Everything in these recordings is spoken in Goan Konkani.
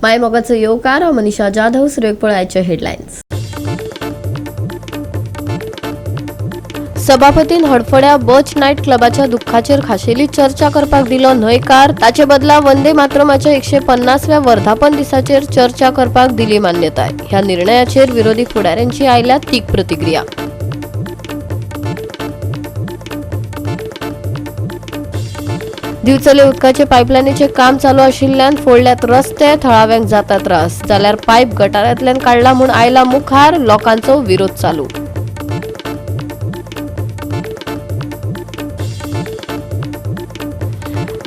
मायमोगाचो येवकार. हांव मनीषा जाधव. सुरवेक पळयाचे हेडलायन्स. सभापतीन हडफड्या बच नायट क्लबाच्या दुख्खाचेर खाशेली चर्चा करपाक दिलो न्हयकार. ताचे बदला वंदे मातरमाच्या 150व्या वर्धापन दिसाचेर चर्चा करपाक दिली मान्यताय. ह्या निर्णयाचेर विरोधी फुडाऱ्यांची आयल्या तीख प्रतिक्रिया. दिवचले उदकाचे पायपलायनीचे काम चालू आशिल्ल्यान फोडल्यात रस्ते, थळाव्यांक जाता त्रास. जाल्यार पायप गटारांतल्यान काडला म्हूण आयला मुखार, लोकांचो विरोध चालू.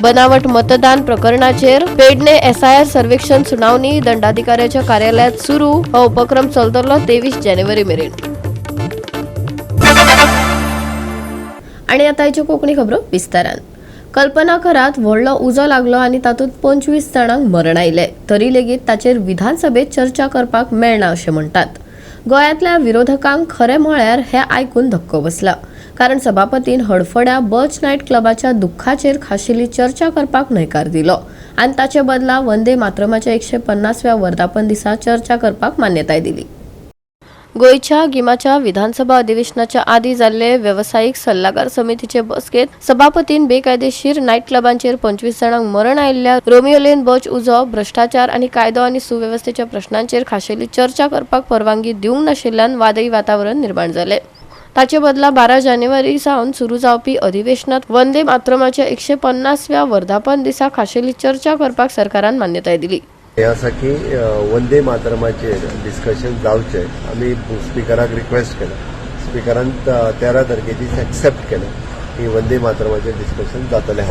बनावट मतदान प्रकरणाचेर पेडणे एसआयआर सर्वेक्षण सुनावणी दंडाधिकाऱ्याच्या कार्यालयात सुरू. हो उपक्रम चलतलो 23 जानेवारी मेरेन. आणि आता आयच्यो कोंकणी खबरो विस्तारान. कल्पना करात, व्हडलो उजो लागलो आनी तातूंत 25 जाणांक मरण आयलें तरी लेगीत ताचेर विधानसभेत चर्चा करपाक मेळना अशें म्हणटात. गोंयांतल्या विरोधकांक खरें म्हळ्यार हें आयकून धक्को बसला, कारण सभापतीन हडफड्या बच नायट क्लबाच्या दुख्खाचेर खाशेली चर्चा करपाक न्हयकार दिलो आनी ताचे बदला वंदे मातरमाच्या 150व्या वर्धापन दिसा चर्चा करपाक मान्यताय दिली. गोंयच्या गिमाच्या विधानसभा अधिवेशनाच्या आदी जाल्ले वेवसायीक सल्लागार समितीचे बसकेत सभापतीन बेकायदेशीर नायट क्लबांचेर, 25 जाणांक मरण आयिल्ल्या रोमियो लेन बच उजो, भ्रष्टाचार आनी कायदो आनी सुवेवस्थेच्या प्रश्नांचेर खाशेली चर्चा करपाक परवानगी दिवंक नाशिल्ल्यान वादळी वातावरण निर्माण जालें. ताचे बदला 12 जानेवारी सावन सुरू जावपी अधिवेशनात वंदे मातरमाच्या 150व्या वर्धापन दिसा खाशेली चर्चा करपाक सरकारान मान्यताय दिली. हें आसा की वंदे मातरमाचेर डिस्कशन जावचें. आमी स्पिकराक रिक्वेस्ट केलें. स्पिकरान 13 तारखेची एक्सेप्ट केलें की वंदे मातरमाचेर डिस्कशन जातलें.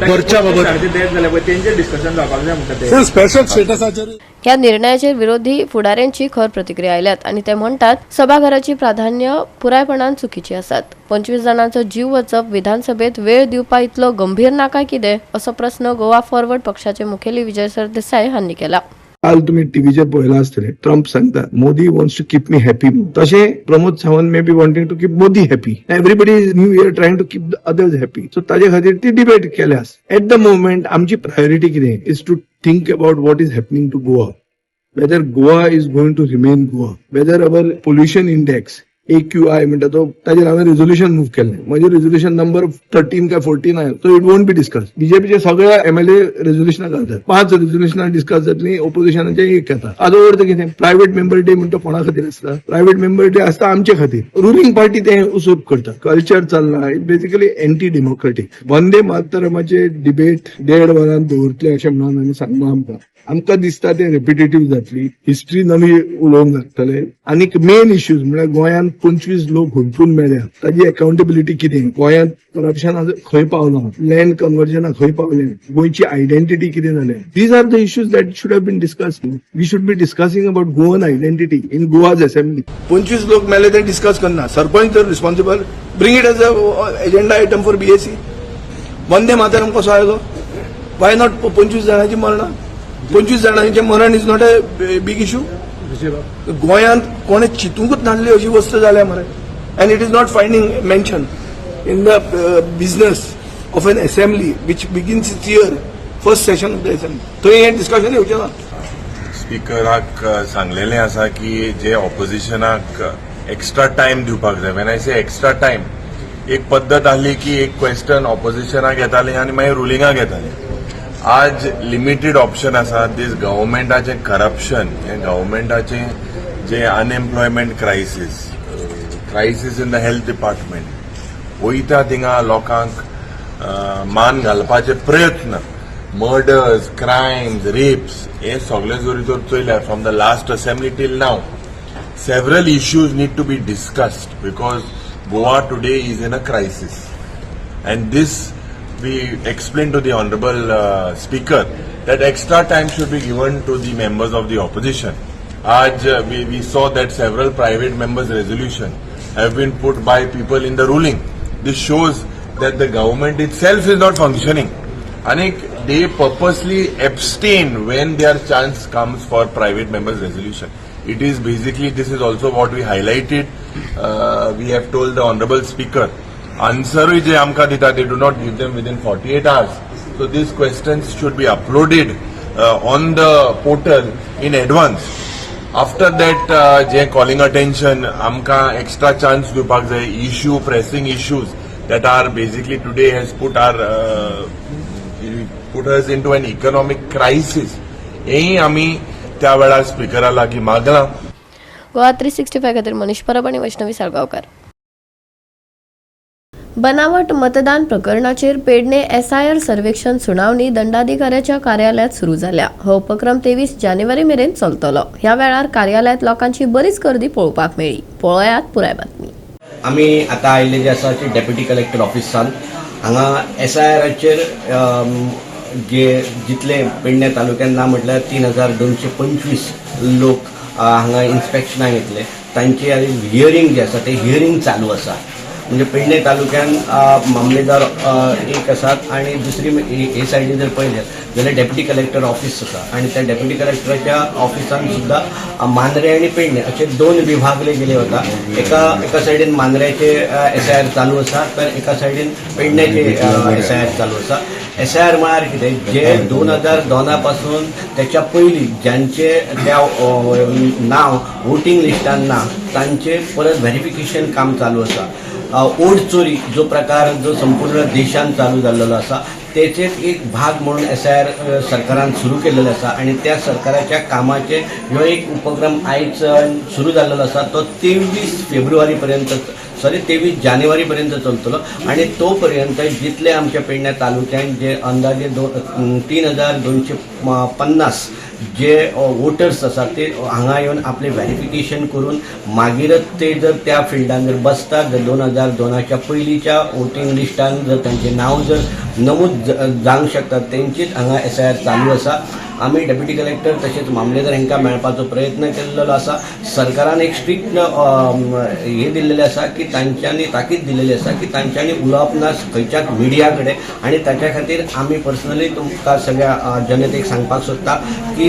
बर्चा बाबत डेथ जाल्या पळय, तेंचेर डिस्कशन जावपाक जाय म्हणटा ते. स्पेशल स्टेटसाचेर. ह्या निर्णयाचेर विरोधी फुडाऱ्यांची खर प्रतिक्रिया आयल्यात आनी ते म्हणटात, सभाघराची प्राधान्य पुरायपणान चुकीची आसात. 25 जाणांचो जीव वचप विधानसभेत वेळ दिवपा इतलो गंभीर ना काय कितें, असो प्रस्न गोवा फॉरवर्ड पक्षाचे मुखेली विजय सरदेसाय हांणी केला. काल तुम्ही टीव्हीचेर पळयलां आसतलें, ट्रम्प सांगता, "Modi wants to keep me happy." तशें Pramod Sawant may be wanting to keep Modi happy. Everybody is new year trying to keep the others happy. So ताजे खातीर ती डिबेट केल्या. एट the moment आमची प्रायोरिटी कितें is to think about what is happening to Goa, whether Goa is going to remain Goa, whether our pollution index, AQI म्हणटा तो, ताजेर हांवें रेझोल्युशन मूव केल्लें. म्हजें रेझोल्युशन नंबर 13 काय 14 आयलो, so it won't be discuss. बीजेपीचे सगळे एमएलए रेझोल्युशनां घालतात. पांच रेझोल्युशनां डिस्कस जातली, ओपोजिशनाचे एक येता. हाजो अर्थ कितें? प्रायव्हेट मेंबर डे म्हणटा कोणा खातीर आसता? प्रायव्हेट मेंबर डे आसता आमचे खातीर. रुलिंग पार्टी ते उसप करता. कल्चर चल्ला, it basically anti democratic. वंदे मातरमाचे डिबेट देड वरान दवरतले अशें म्हणून आमी सांगलां. आमकां दिसता ते रेपिटेटीव जातली, हिस्ट्री नवी उलोवंक लागतले. आनीक मेन इश्यूज म्हळ्यार गोंयांत 25 लोक हुलपून मेल्या, ताजी अकाउंटेबिलिटी कितें? गोंयांत करप्शन खंय पावलां? लँड कन्वर्जना खंय पावलें? गोंयची आयडेंटिटी कितें जालें? These are the issues that should have been discuss. We should be discussing about Goan identity in Goa's assembly. 25 लोक मेले ते डिस्कस करना. सरपंच तर responsible, bring it as a agenda item for BAC. Vande Mataram कसो आयलो? Why not 25 जाणांची मरणां? 25 जाणांचें मरण is not a big issue. गोंयांत कोणें चिंतूंकच नासली अशी वस्त जाल्या मरे, and it is not finding mention in the business of an assembly which begins its year, first session of the assembly. थंय हें डिस्कशन येवचें ना. स्पिकराक सांगलेलें आसा की जे ऑपोजिशनाक एक्स्ट्रा टायम दिवपाक जाय. When I say extra time, एक पद्दत आहली की एक क्वेश्चन ऑपोजिशनाक येतालें आनी मागीर रुलिंगाक येतालें. आज लिमिटेड ऑप्शन आसा. दीस गव्हर्मेंटाचें करप्शन, हें गव्हर्मेंटाचें जे unemployment crisis, crisis in the health department, वयता थिंगा लोकांक मान घालपाचे प्रयत्न, मर्डर्स, क्रायम्स, रेप्स, हे सगळे जरी तर चोयल्यार, from the last assembly till now, several issues need to be discussed because Goa today is in a crisis. And this we explained to the Honorable Speaker that extra time should be given to the members of the opposition. आज we saw that several private members' resolution have been put by people in the ruling. This shows that the government itself is not functioning. And they purposely abstain when their chance comes for private members' resolution. It is basically, this is also what we highlighted. We have told the Honorable Speaker, answer जे आमकां दिता, they do not give them within 48 hours. So these questions should be uploaded. on the portal in advance. After that J calling attention आमकां एक्स्ट्रा चान्स दिवपाक जाय. Issue, pressing issues that are basically today has put us into an economic crisis, हेंय आमी त्या वेळार स्पिकरा लागीं मागलां. गोवा 365 खातीर मनीष परब आनी वैष्णवी साळगांवकार. बनावट मतदान प्रकरणाचेर पेडणे एसआयआर सर्वेक्षण सुनावणी दंडाधिकाऱ्याच्या कार्यालयात सुरू जाल्या. हो उपक्रम 23 जानेवारी मेरेन चलतलो. ह्या वेळार कार्यालयात लोकांची बरीच गर्दी पळोवपाक मेळ्ळी. पळयात पुराय बातमी. आमी आतां आयिल्ले जे आसा ते डेप्युटी कलेक्टर ऑफिसान. हांगा एसआयआराचेर जे जितले पेडणे तालुक्यान ना म्हटल्यार 3225 लोक हांगा इन्स्पेक्शनाक येतले. तांचे हियरींग जे आसा ते हियरींग चालू आसा. म्हणजे पेडणे तालुक्यान मामलेदार एक आसात आनी दुसरी हे सायडीन जर पळयलें जाल्यार डेप्युटी कलेक्टर ऑफिस आसा आनी त्या डेप्युटी कलेक्टराच्या ऑफिसान सुद्दां मांद्रे आनी पेडणे असे दोन विभागले गेले वता. एका एका सायडीन मांद्र्याचे एसआयआर चालू आसा तर एका सायडीन पेडण्याचे एसआयआर चालू आसा. एसआयआर म्हळ्यार कितें? जे 2002 पासून त्याच्या पयलीं ज्यांचे त्या नांव वोटींग लिस्टान ना, तांचे परत व्हेरिफिकेशन काम चालू आसा. वोट चोरी जो प्रकार जो संपूर्ण देशान चालू जाल्लेलो आसा, तेचेच एक भाग म्हणून एसआयआर सरकारान सुरू केलेलो आसा आनी त्या सरकाराच्या कामाचे ह्यो एक उपक्रम आयज सुरू जाल्लेलो आसा. तो 23 फेब्रुवारी पर्यंत, सॉरी, 23 जानेवारी पर्यंत चलतलो आनी तो पर्यंत जितले आमच्या पेडण्या तालुक्यान जे अंदाजे 3250 जे वोटर्स आसात, ते हांगा येवन आपले व्हेरिफिकेशन करून मागीरच ते जर त्या फिल्डान जर बसतात, जर 2002च्या पयलींच्या वोटींग लिस्टान जर तांचें नांव जर नमूद जावंक शकता, तेंचीच हांगा एसआयआर चालू आसा. आमी डेप्युटी कलेक्टर तशेंच मामलेदार हांकां मेळपाचो प्रयत्न केल्लो आसा. सरकारान एक स्ट्रिक्ट हे दिल्लेलें आसा की तांच्यांनी ताकीद दिलेली आसा की तांच्यांनी उलोवप ना खंयच्याच मिडिया कडेन. आनी ताच्या खातीर आमी पर्सनली तुमकां सगळ्या जनतेक सांगपाक सोदता की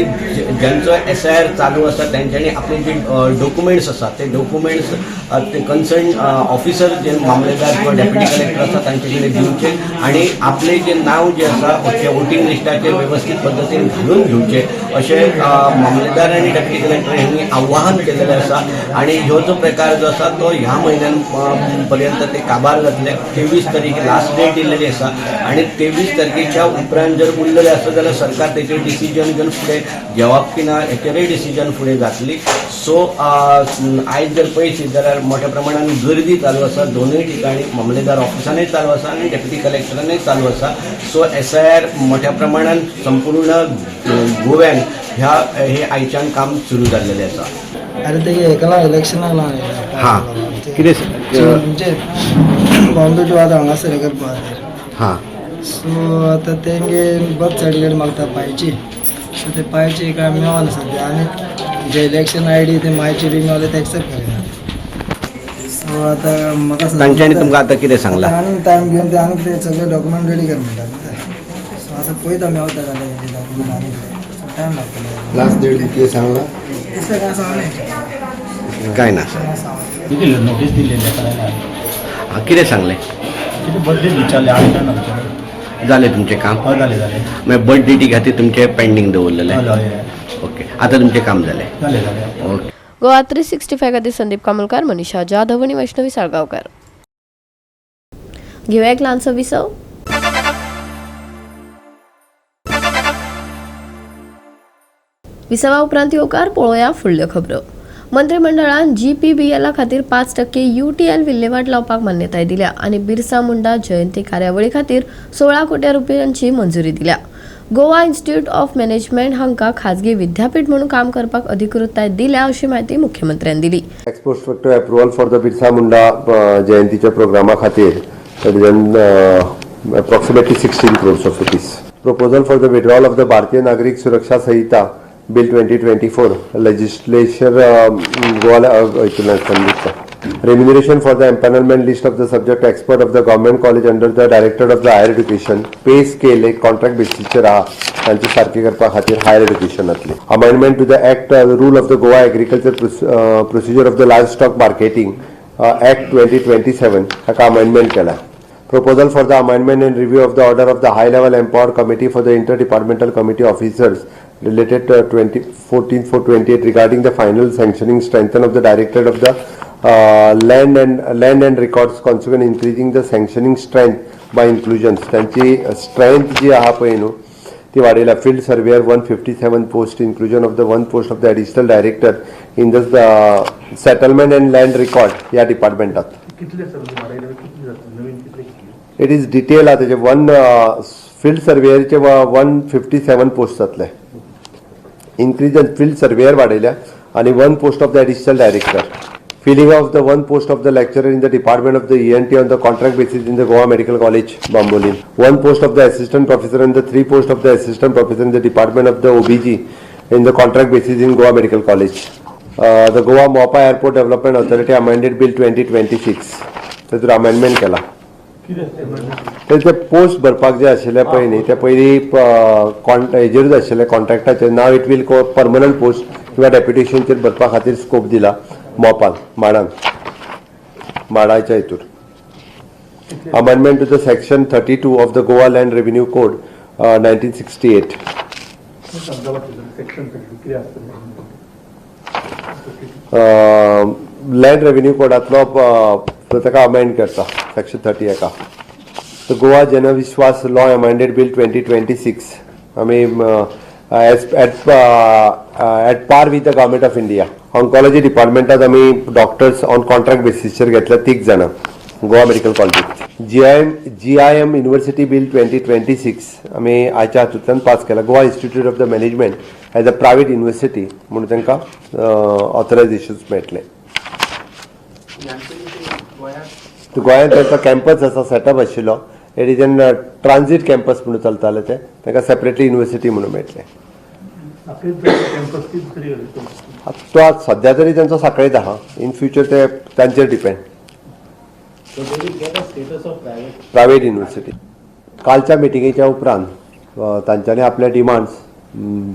ज्यांचो एसआयआर चालू आसा, तेंच्यांनी आपले जे डॉक्युमेंट्स आसा, ते डॉक्युमेंट्स ते कन्सर्न ऑफिसर जे मामलेदार किंवा डेप्युटी कलेक्टर आसा, तांचे कडेन दिवचे आनी आपले जे नांव जे आसा ते वोटींग लिस्टाचेर वेवस्थीत पद्दतीन घालून घेवचे, अशें मामलेदार आनी डेप्युटी कलेक्टर हांणी आव्हान केलेलें आसा. आनी ह्यो जो प्रकार जो आसा, तो ह्या म्हयन्यान पर्यंत ते काबार जातले. 23 तारीख लास्ट डेट दिल्लेली आसा आनी 23 तारखेच्या उपरांत जर उरलेले आसत जाल्यार सरकार तेचेर डिसिजन घेवन फुडें घेवप की ना हेचेरय डिसिजन फुडें जातली. सो आयज जर पळयशी जाल्यार मोठ्या प्रमाणान गर्दी चालू आसा. दोनूय ठिकाणी, मामलेदार ऑफिसानय चालू आसा आनी डेप्युटी कलेक्टरानय चालू आसा. सो एसआयआर मोठ्या प्रमाणान संपूर्ण गोव्यान ह्या हे आयच्यान काम सुरू जाल्लेलें आसा. अरे, ते हेका लागून, इलेक्शनाक लागून. हां, कितें? म्हणजे कॉम्पिटिव्ह आतां हांगासर हे करपा खातीर. सो आतां तेंगे बर्थ सर्टिफिकेट मागता पायची. सो ते पायची काय मेळना सद्या आनी जे इलेक्शन आयडी ते मायची बी मेवले, ते एक्सेप्ट करिना. सो आतां म्हाका तांच्यांनी तुमकां आतां कितें सांगलां? आनी टायम घेवन ते आनी ते सगळे डॉक्युमेंट रेडी कर म्हणटात. सो आतां पळयता मेवता जाल्यार डॉक्युमेंट आनी सो टायम लागतलो. लास्ट डेट कितें सांगला? तसलें काय सांगलें. काय ना सर. दिलेली नोटीस दिलेली काय ना. हां, कितें सांगलें? कितें बर्थ डेट विचारले आनी काय ना विचारलें. जालें तुमचें काम? हय, जालें जालें. मागीर बर्थ डेटी खातीर तुमचें पेंडींग दवरलेलें? हय हय. ओके, आतां तुमचें काम जालें? जालें जालें. ओके. गोवा 365 खातीर संदीप कामुलकार, मनीषा जाधव आनी वैष्णवी साळगांवकार. घेवया एक ल्हानसो विसव. विसवा उपरांत येवकार. पळोवया फुडल्यो खबरो. मंत्रिमंडळान जीपीबीएला खातीर 5% युटीएल विल्हेवाट लावपाक मान्यताय दिल्या आनी बिरसा मुंडा जयंती कार्यावळी खातीर 16 कोटी रुपयांची मंजुरी दिल्या. गोवा इन्स्टिट्यूट ऑफ मॅनेजमेंट हांकां खाजगी विद्यापीठ म्हणून काम करपाक अधिकृतताय दिल्या, अशी म्हायती मुख्यमंत्र्यान दिली. Ex post facto approval for the Birsa Munda जयंतीच्या प्रोग्रामा खातीर, that is approximately 16 crores of rupees. Proposal for the withdrawal of the Bharatiya Nagarik Suraksha Sanhita Bill 2024, legislature Goa हितून. Remuneration for the empanelment list of the subject expert of the government college under the Directorate of the Higher Education, pay scale एक कॉन्ट्रॅक्ट बेसीसचेर आहा, तांची सारकी करपा खातीर higher एड्युकेशनातली. Amendment to the Act Rule of the Goa Agriculture Procedure of the Livestock Marketing Act 2027, हाका अमेंडमेंट केला. Proposal for the amendment and review of the order of the high level empowered committee for the inter departmental committee officers related to 2014-428 regarding the final sanctioning strengthen of the directorate of the land and records consequent increasing the sanctioning strength by inclusions. तांची स्ट्रेंथ जी आहा पळय न्हू ती वाडयल्या. Field surveyor 157 post, inclusion of the one post of the additional director in the settlement and land record ह्या डिपार्टमेंटात. कितले सर वाडयले, कितले जाता नवीन, कितले? It is detail आहा तेजे. वन फिल्ड सर्वेयरचे 157 पोस्ट जातले. इन्क्रीज फील्ड सर्वेयर वाडयल्या आनी one post of the additional director, filling of the one post of the lecturer in the department of the ENT on the contract basis in the Goa Medical College, Bambolim. One post of the assistant professor and the three post of the assistant professor in the department of the OBG in the contract basis in Goa Medical College. The Goa Mopa Airport Development Authority amended bill 2026. तातूंत अमेंडमेंट केला. तर ते पोस्ट भरपाक जे आशिल्ले पळय न्ही, ते पयलीं हेजेरूच आशिल्ले, कॉन्ट्रॅक्टाचेर. Now it will permanent post किंवा डेप्युटेशनचेर भरपा खातीर स्कोप दिला मोपान, माडान, माडाच्या हितूर. Amendment to the section 32 of the Goa Land Revenue Code 1968. Section कितें आसतलें? लँड रेव्हेन्यू कोडांतलो ताका अमेंड करता सेक्शन 30 एका. The Goa Janvishwas Law Amended Bill 2026, आमी as at par with the Government of India. Oncology डिपार्टमेंटात आमी डॉक्टर्स ऑन कॉन्ट्रॅक्ट बेसिसचेर घेतले तीग जाणां गोवा मेडिकल कॉलेजीत. GIM University Bill 2026 आमी आयच्या हातूंतल्यान पास केला. Goa Institute of the Management as a private university म्हणून तांकां ऑथरायझेशन मेळटलें. गोंयांत तांचो कॅम्पस आसा, सेटअप आशिल्लो, it is an transit campus म्हणून चलताले ते, तांकां सेपरेटली युनिवर्सिटी म्हणून मेळटलें. कॅम्पस तरी तो आज सध्या तरी तांचो साखळीत आहा. इन फ्युचर ते तांचेर depend. So they will get a status of private private university. कालच्या मिटिंगेच्या उपरांत तांच्यांनी आपले डिमांड्स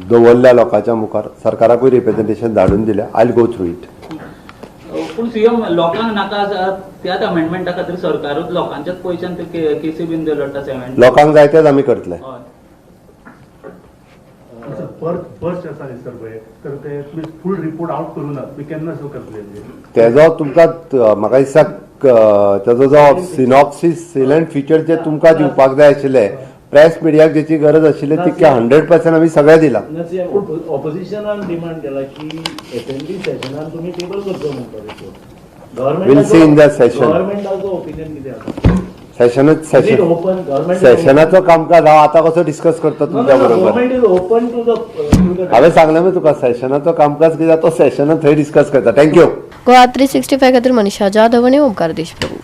दवरल्या लोकांच्या मुखार, सरकाराकूय रिप्रेझेंटेशन धाडून दिल्या. I go through it. पूण सीएम, लोकांक नाका आसा त्याच अमेंडमेंटा खातीर सरकारूच लोकांच्याच पयशान ते केसी बीन लढटा सेव्हन. लोकांक जाय तेच आमी करतले. हय. फर्स्ट आसा न्ही सर पळय, तर ते तुमी फूल रिपोर्ट आउट करूं ना, तुमी केन्ना सो करतले म्हणजे? तेजो तुमकां म्हाका दिसता तेजो जो सिनॉप्सिस, सेलंट फिचर जे तुमकां दिवपाक जाय आशिल्ले, प्रेस मिडियाक जेची गरज आशिल्ली, ती 100% आमी सगळें दिलां. पूण ऑपोजिशनान डिमांड केला की असेंब्ली सेशनान तुमी टेबल करचो म्हणटा report. We'll see in the session. गव्हर्मेंटाचो ओपिनियन कितें आसा? सेशनच सेशन ओपन गव्हर्मेंट सेशनाचो कामकाज हांव आतां कसो डिस्कस करता तुमच्या बरोबर? Government is open to the हांवें सांगलें मग तुका, सेशनाचो कामकाज कितें तो सेशनात थंय डिस्कस करता. Thank you. Goa 365 खातीर मनीषा जाधव आनी ओमकार देशप्रभू.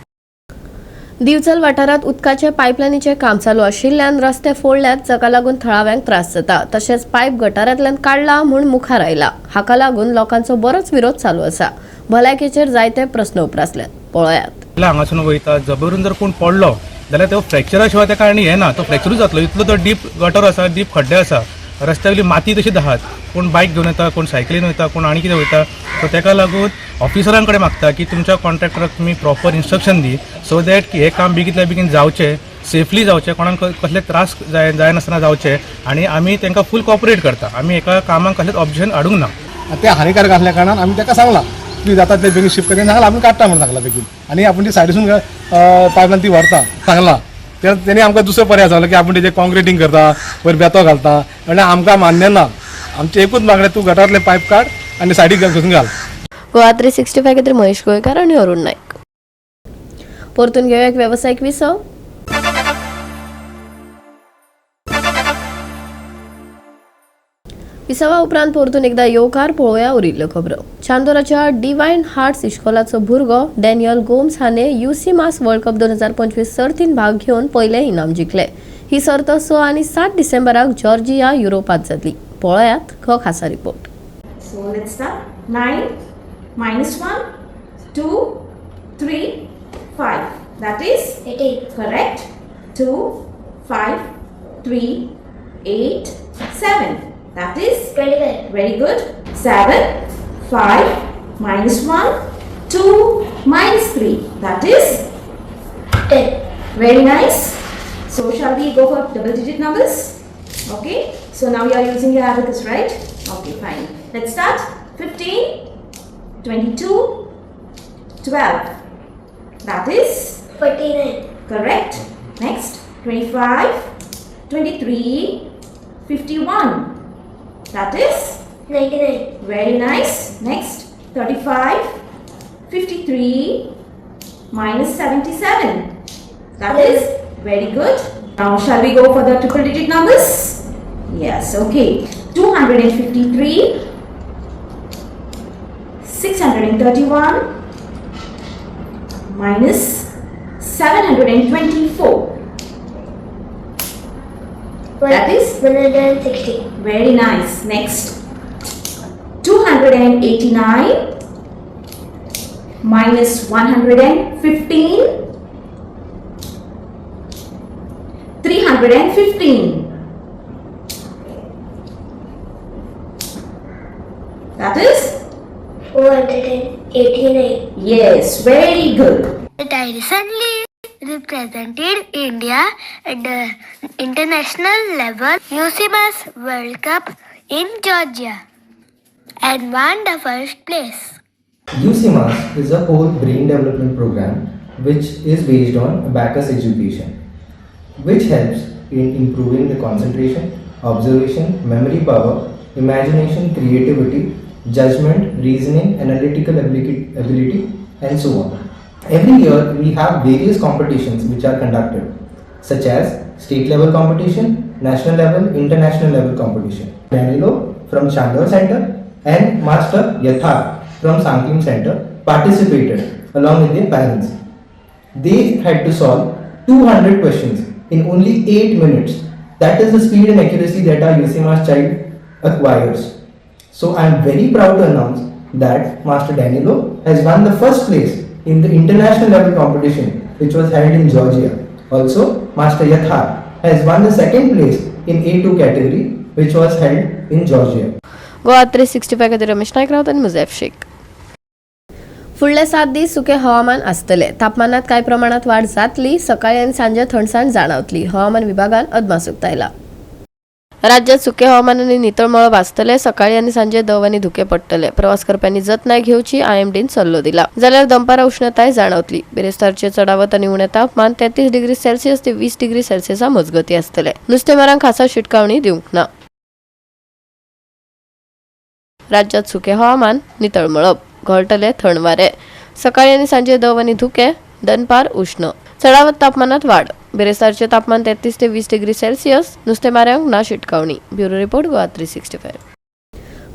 दिवचल वाठारांत उदकाचे पायपलायनीचें काम चालू आशिल्ल्यान रस्ते फोडल्यात, जाका लागून थळाव्यांक त्रास जाता. तशेंच पायप गटारांतल्यान काडला म्हूण मुखार आयला. हाका लागून लोकांचो बरोच विरोध चालू आसा. भलायकेचेर जायते प्रस्न उप्रासल्यात. पळयात. हांगासून वयता जबरून जर कोण पडलो जाल्यार तो फ्रॅक्चरा शिवाय ताका आनी हें ना, तो फ्रॅक्चरूच जातलो. इतलो तो डीप गटर आसा, डीप खड्डे आसा. रस्त्या वयली माती तशीच आहात. कोण बायक घेवन येता, कोण सायकलीन वयता, कोण आनी कितें वयता. सो ताका लागून ऑफिसरां कडेन मागता की तुमच्या कॉन्ट्रॅक्टराक तुमी proper instruction the, so that की हें काम बेगींतल्या बेगीन जावचें, सेफली जावचें, कोणाक कसले त्रास जायनासतना जावचें. आनी आमी तांकां फूल कॉपरेट करता. आमी एका कामाक कसलेंच ऑब्जेक्शन हाडूंक ना. आनी ते हानिकारक आसल्या कारणान आमी ताका सांगलां, तुमी जाता ते बेगीन शिफ्ट करून सांगलां, आमी काडटा म्हणून सांगलां बेगीन आनी आपूण ती सायडीसून पायपलायन ती व्हरता सांगलां. ते तेणी आमकां दुसरो पर्याय सांगलो की आपूण तेजें कॉन्क्रिटींग करता, वयर बेतो घालता. म्हणल्यार आमकां मान्य ना. आमचें एकूच मागणें, तूं गटारांतलें पायप काड आनी सायडीक घालून घाल. गोवा 365 खातीर महेश गोंयकार आनी अरुण नाईक. परतून घेवया एक वेवसायीक विसव. विसवा उपरांत परतून एकदा येवकार. पळोवया उरिल्ल्यो खबरो. चांदोराच्या डिवायन हार्ट्स इश्कोलाचो भुरगो डॅनियल गोम्स हाणे युसी मास वर्ल्ड कप 2025 सर्तीन भाग घेवन पयलें इनाम जिखले. ही सर्त 6 आनी 7 डिसेंबराक जॉर्जिया युरोपात जातली. पळयात हो खासा report. So let's start. 9 minus 1, 2, 3, 5. That is 8. Correct. 2, 5, 3, 8, 7. That is 25. Very good. 7, 5, minus 1, 2, minus 3. That is 10. Very nice. So shall we go for double digit numbers? Okay. So now you are using your abacus, right? Okay, fine. Let's start. 15, 22, 12. That is 49. Correct. Next, 25, 23, 51. That is 99. Very nice. Next, 35, 53, minus 77. That is very good. Now, shall we go for the triple digit numbers? Yes, okay. 253, 631, minus 724. That is 160. Very nice. Next, 289 minus 115, 315. That is 489. Yes, very good. I recently represented India at the international level UCMAS World Cup in Georgia and won the first place. UCMAS is a whole brain development program which is based on abacus education, which helps in improving the concentration, observation, memory power, imagination, creativity, judgment, reasoning, analytical ability, and so on. Every year we have various competitions which are conducted, such as state level competition, national level, international level competition. Danilo from Chandor Center and Master Yatha from Sankim Center participated along with their parents. They had to solve 200 questions in only 8 minutes. That is the speed and accuracy that our UCMAS child acquires. So I am very proud to announce that Master Danilo has won the first place in the international level competition which was held in Georgia. Also, Master Yatha has won the second place in A2 category which was held in Georgia. Goa 365 खातीर रमेश नायक रावत आनी मुजैफ शेख. फुडले 7 दीस सुकें हवामान आसतलें. तापमानात कांय प्रमाणात वाड जातली. सकाळी आनी सांजे थंडसाण जाणवतली. हवामान विभागान अदमास उक्तायला. राज्यात सुके हवामान आनी नितळ मळब आसतले. सकाळी आनी सांजे दव आनी धुके पडटले. प्रवास करप्यांनी जतनाय घेवची आयएमडीन सल्लो दिला. जाल्यार दनपारां उश्णताय जाणवतली. बिरेस्तारचे चडावत आनी उणें तापमान 33 डिग्री सेल्सियस ते 20 डिग्री सेल्सियसा मजगती आसतले. नुस्तेमारांक खासा शिटकावणी दिवंक ना. राज्यात सुके हवामान, नितळ मळब, घोळटले थंड वारे. सकाळी आनी सांजे दव आनी धुके, दनपार उश्ण. चडावत तापमानात वाड. बिरेस्तारचे तापमान 33 ते 20 डिग्री सेल्सियस. नुस्तेमाऱ्यांक ना शिटकावणी. Bureau report, Goa 365.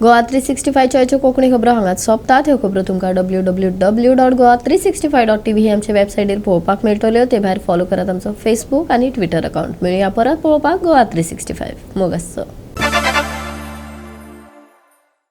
Goa 365च्यो Konkani खबरो हांगाच सोंपतात. ह्यो खबरो तुमकां www.goa365.tv ही आमच्या वेबसायटीर पळोवपाक मेळटल्यो. ते भायर फॉलो करात आमचो फेसबूक आनी ट्विटर अकाउंट. मेळुया परत पळोवपाक गोवा 365. मोग आसचो.